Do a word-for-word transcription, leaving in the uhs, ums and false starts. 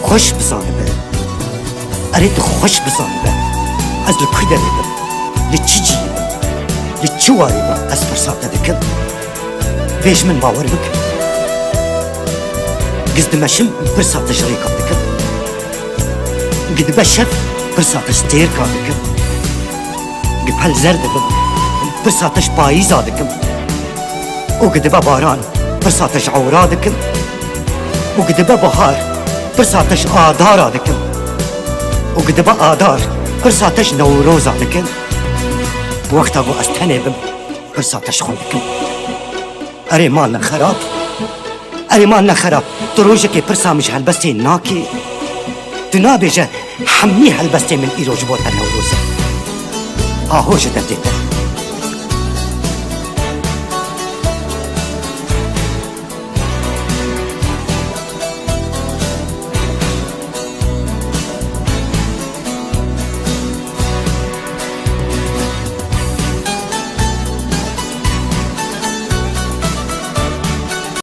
Xweş bizanibe. Erê tu xweş bizanibe. Ez li ku derê bim, li çi cihî bim, li çi warî bim, ez pirsa te dikim. Bêj min, bawer bike. Giz dimeşim, pirsa te ji rêka dikim. Gidibe şev, pirsa te ji têrka dikim. Gipel zer dibim, pirsa te ji payîza dikim. Û gidibe baran, pirsa te ji ewra dikim. Û gidibe bahar, pirsa te ji adara dikim. Û gidibe adar, pirsa te ji newroza dikim. Wexta ku ez tenê bim, pirsa te ji xwe dikim. Erê ma ne xerab. Erê ma ne xerab. Tu rojekê pirsa min ji helbestê nakî. Tu nabêje, hemî helbestê min îro ji bo te Newroz e. Aho ji derdê te.